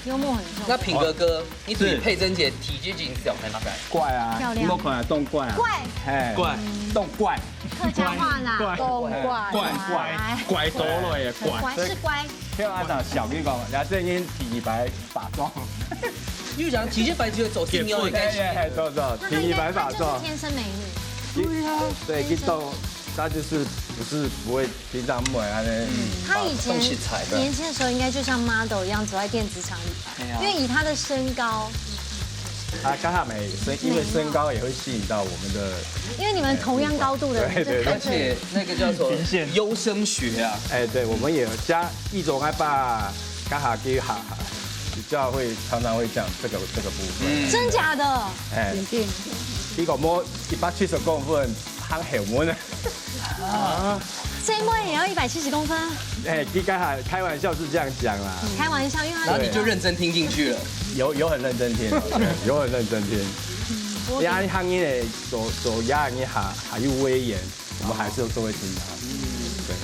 幽默很重要。那品格哥，你对佩珍姐第一印象係嘛个？怪啊，漂亮你有看啊，动怪啊，怪，哎，怪，动怪，客家话啦，动怪怪怪多了耶，怪。乖是乖，听我讲，小咪讲，然后最近第二擺化妝，又讲第一擺就做新娘个感觉。哎，走走，第二擺化妝她应该她就是，天生美女。对，去动，她就是不是不会平常不会啊那，她以前动起彩的年轻的时候应该就像 model 一样走在电子厂里，哎呀因为以她的身高，啊，刚好没身，因为身高也会吸引到我们的，因为你们同样高度的人，对对对而且那个叫做平线优生学啊，哎，对，我们也有加一种爱把刚好给哈，比较会常常会讲这个这个部分，嗯，真假的？哎，眼镜。一个摸一百七十公分，很很稳的，这一摸也要一百七十公分？哎，应该还开玩笑是这样讲啦，开玩笑，因为她然后你就认真听进去了。有有很认真听，有很认真听。我因为行业的走走压，你还还有威严，我们还是都会听他。对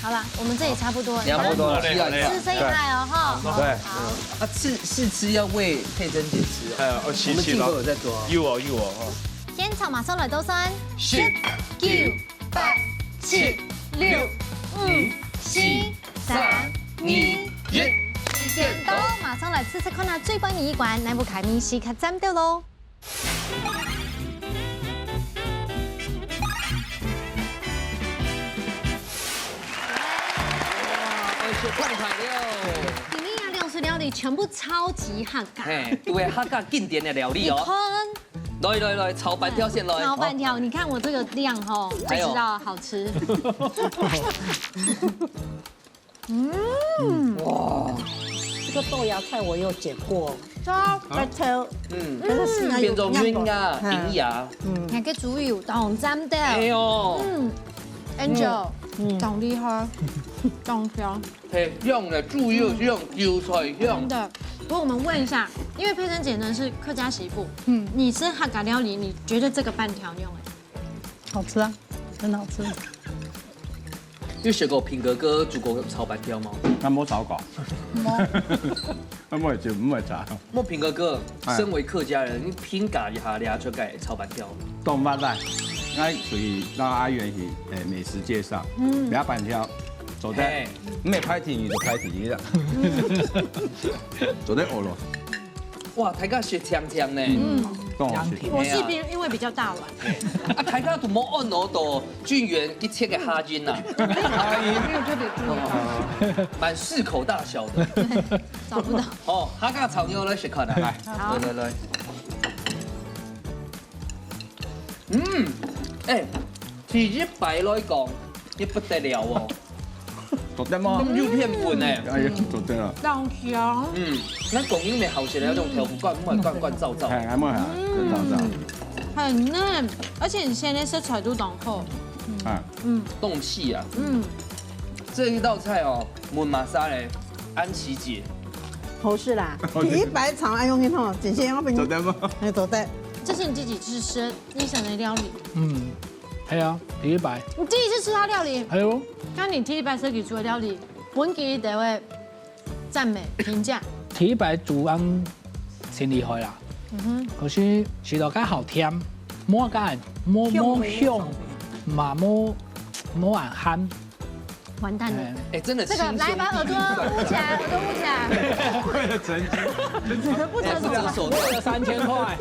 好了，我们这里差不多，你要摸摸了，吃这一块哦哈。对，好，啊，试试吃要喂佩珍姐吃哦。呃，我我们镜头有在做哦。有哦有哦。现场马上来多三，十、九、八、七、六、五、四、三、二、一。时间到，马上来试试看啊，最尾一关，哪部开面是较赞的咯？二十块了。里面有六十料理，全部超级好看。嘿，都系客家经典的料理哦。你看，来来来，炒粄条先来。炒粄条，你看我这个量吼，就还有知道好吃。哇，这个豆芽菜我有剪过，对啊，白切，嗯，但是现在变做有云啊，嗯银芽。嗯，那个猪油当赞的。哎呦，嗯，Angel，嗯当厉害，当香，嘿，用的猪油用，韭菜用真。的。不过我们问一下，因为佩珍姐呢是客家媳妇，嗯，你吃客家料理，你觉得这个粄条用的？好吃啊，真的好吃。有食过品格哥煮过炒粄条吗？那没炒过，那没就没炒。莫品格哥，哎身为客家人，你评价一下你出个炒粄条。动漫漫，那属于到阿元去，哎，美食介绍，嗯，不要板条，走的嘿，没拍停你就拍停一下，走的欧罗，哇，大家是强强呢。嗯，更好吃。我是因因为比较大碗，啊，大家都没按哦，到俊元一切个哈音呐，也没有特别注意到。蛮适口大小的。找不到。哦，客家炒肉来食看啊。来来来来。嗯，哎，第一擺来讲，你不得了哦，走的吗？有片粉哎。哎呀，走的了。当香。嗯，那讲因为好食的那种豆腐干，灌灌灌燥燥。哎，还没好，燥燥。很嫩，而且你现在食材都当好。哎，冻气啊，嗯，这一道菜哦，问马莎嘞，安琪姐，好食啦，第一擺炒愛用个吼，真係要分走的吗？哎，做得，这是你自己去吃医生的料理，嗯，系啊，第一擺，你第一次吃他料理，系咯，那你第一擺食佢煮的料理，本佢都会赞美评价。第一擺煮啱先厉害啦。嗯哼，可是食到較好甜，無咁無無香，嘛無無恁鹹。完蛋了。哎哎，真的这个来把耳朵捂起来，耳朵捂起来。为了成绩，不成熟哎，不成熟的。三千块，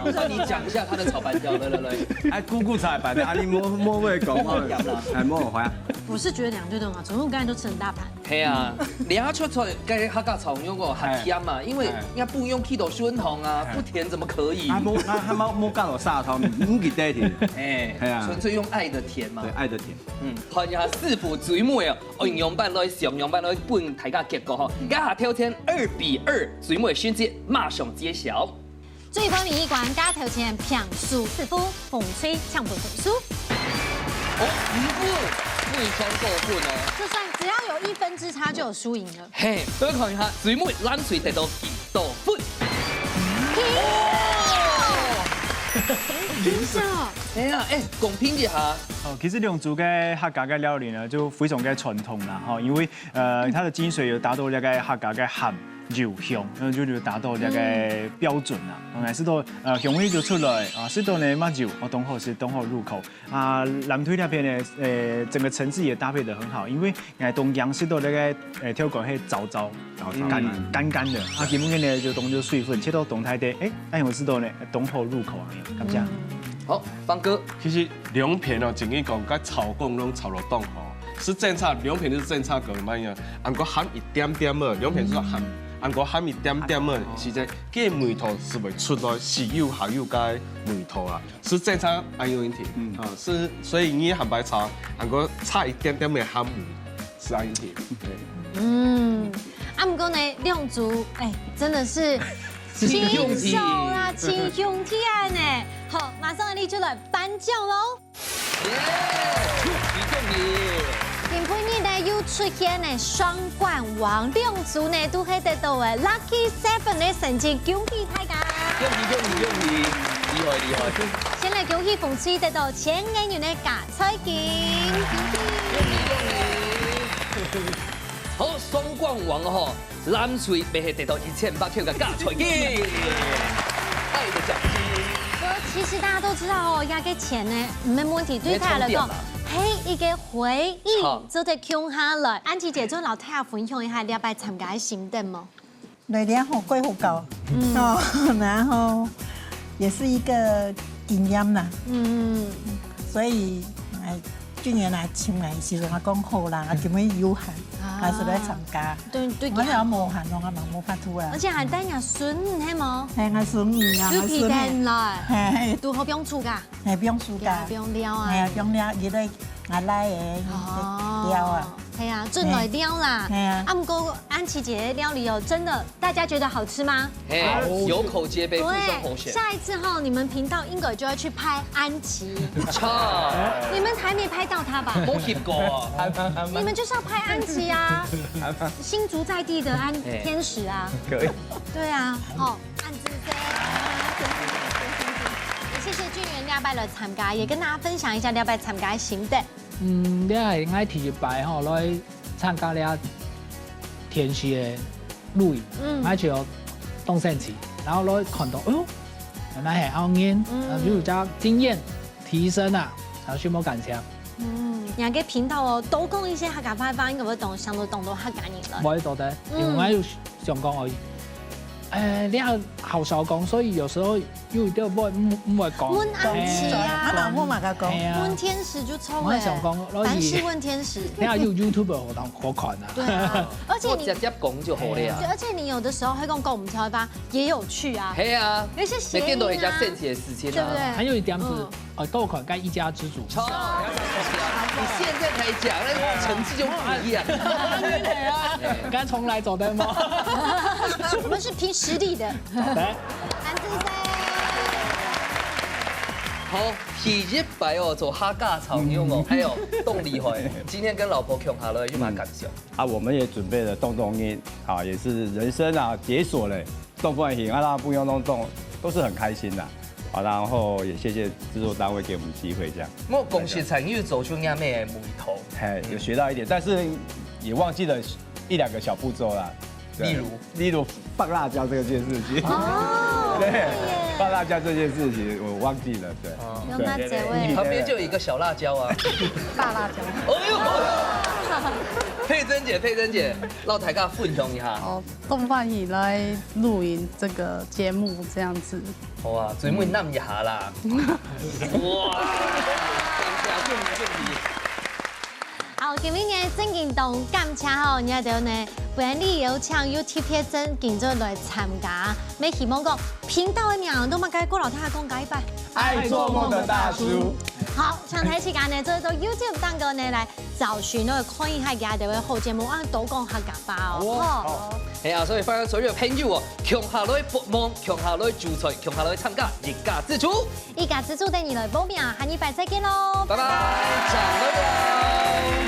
那你讲一下他的炒粄条，来来来。哎，姑姑才摆的，啊，你摸摸胃口，哎，摸我怀啊。我是觉得两队都很好吃，因为我刚才都吃很大盘。系啊，你要出出该客家炒肉个很甜嘛，因为哎人家不用去到酸糖啊，不甜怎么可以？啊，摸，啊，还摸摸干了砂糖，你给带点。哎，哎呀纯粹用爱的甜嘛对，。爱的甜。嗯，看一下师傅最尾啊，哦，样板来，样板来分大家结果哈。这下挑战二比二，最尾成绩马上揭晓。最尾一关，加头前评输师傅，红吹抢分分数。五分，非常過分哦。就算只要有一分之差，就有輸贏了。嘿，各位看一下，最尾藍隊得到幾多分？哦，平手。哎呀，哎，公平一下。哦，其實龍族个客家个料理呢，就非常个傳統啦，哈，因為呃，它的精髓有達到這個客家个鹹油香，然後就有達到這個標準啦。嗯，食到呃香味就出來啊，食到呢嘛油，哦，當好食，當好入口。啊，藍隊那邊呢，呃，整個層次也搭配得很好，因為呃東洋食到那個呃調口係燥燥，燥燥，乾乾乾的，啊，基本上呢就當做水分，切到當大塊，哎，哎，我食到呢當好入口啊，感覺。好，方哥。其實兩片哦，正經講，該炒講攏炒到當好，係爭差兩片就爭差个嘛樣，還過鹹一點點个，兩片係鹹，還過鹹一點點个，係在該味道係會出來，豉油還有該味道啊。 係正常，還有問題。嗯。啊，係，所以你還白炒，還過差一點點个鹹味，係還有問題。對。嗯，啊，毋過呢，兩組，哎，真的是真兄弟。盡手啦，盡兄弟啊呢。好，馬上你就來頒獎咯。耶，恭喜恭喜！今晡日呢，又出現呢雙冠王，兩組呢都係得到个 Lucky Seven 个成績，恭喜大家！恭喜恭喜恭喜！厲害厲害！先來恭喜紅隊得到千元个加菜金，恭喜恭喜！好，雙冠王吼，藍隊乜係得到一千八百个加菜金，愛的獎金。不過其實大家都知道哦，這個錢呢，毋係問題，對大家來講，係一個回憶，好。做得共下來。安琪姐，做老太太分享一下，這擺參加个心得無？ 來了吼，過好搞。嗯。哦，然後也是一個經驗啦。嗯。所以，哎，今年來請來，時陣我講好啦，啊，今日有閒，啊。還是來參加。對，對，我想無閒咯，我嘛無法度啊。而且還帶若孫，係無？係，我孫女啊，有皮蛋來。係，係。拄好放暑假。 係，放暑假。係啊，放尞啊。係啊，放尞，佢來，𠊎來个，哦。尞啊。係啊，準來尞啦。係啊。啊，毋過安琪姐个料理哦，真的大家覺得好吃嗎？嘿，好。有口皆碑，互相好選。對，下一次吼，你們頻道應該就要去拍安琪。錯。你們還沒拍到她吧？沒翕過啊。你們就是要拍安琪啊，新竹在地的安，嘿。天使啊。可以。對啊，好，安琪姐。也謝謝俊元這擺來參加，也跟大家分享一下這擺參加个心得。嗯，這係𠊎第一擺吼來參加這電視个錄影，嗯。𠊎就當神奇，然後來看到，哎喲，原來係恁樣，嗯。然後就有這經驗提升啊，然後心無感想。嗯，你个頻道哦，多講一些客家話，應該會當，想到當多客家人了。我也覺得，嗯。因為𠊎有想講而已。哎，你好少講，所以有時候 有一點會毋，毋會講。問安琪啊。哎呀，問，問嘛个講。哎呀。問天使就錯了。我還想講，凡事問天使。你看有YouTube好當，好看啊。對啊，而且你，我直接講就好了呀。對，而且你有的時候會講講毋出來吧，也有趣啊。係啊，有一些諧音啊。每個人都有一件神奇的事情啊。對不對？還有一點是，嗯。呃，都有可能跟一家之煮。錯，你現在才講，那成績就不一樣。剛從來走的嗎？我們是憑實力的。來。 安子生。好，第一擺哦，做客家炒肉哦，哎喲，當厲害！今天跟老婆共下來有麼个感想？啊，我們也準備了凍凍肉，啊，也是人生啊解鎖了，凍飯型啊，讓朋友弄凍，都是很開心的。啊，然後也謝謝製作單位給我們機會這樣。莫講食材，又做出恁樣个味道。嘿，有學到一點，但是也忘記了一兩個小步驟啦。對。例如？ 例如放辣椒這件事情。哦，對，對耶。放辣椒這件事情我忘記了，對。哦。對。你旁邊就有一個小辣椒啊。大辣椒。哦喲，佩珍姐，佩珍姐，摎大家分享一下。哦，動漫以來錄影這個節目這樣子。好啊，最尾揇一下啦。哇！好，今晡日呢，正經當感謝吼，你兜呢，本來有請又特別正經做來參加，乜希望講頻道个名都嘛該過老太太講該一擺。愛做夢的大叔。好，請大家呢，做到YouTube當中呢來找尋，來看一下佢兜个好節目，啊，多講客家話哦。好。好。係啊，所以歡迎所有个朋友哦，共下來發夢，共下來聚財，共下來參加一家之煮。一家之煮等你來報名，下禮拜再見囉，拜拜，正來尞。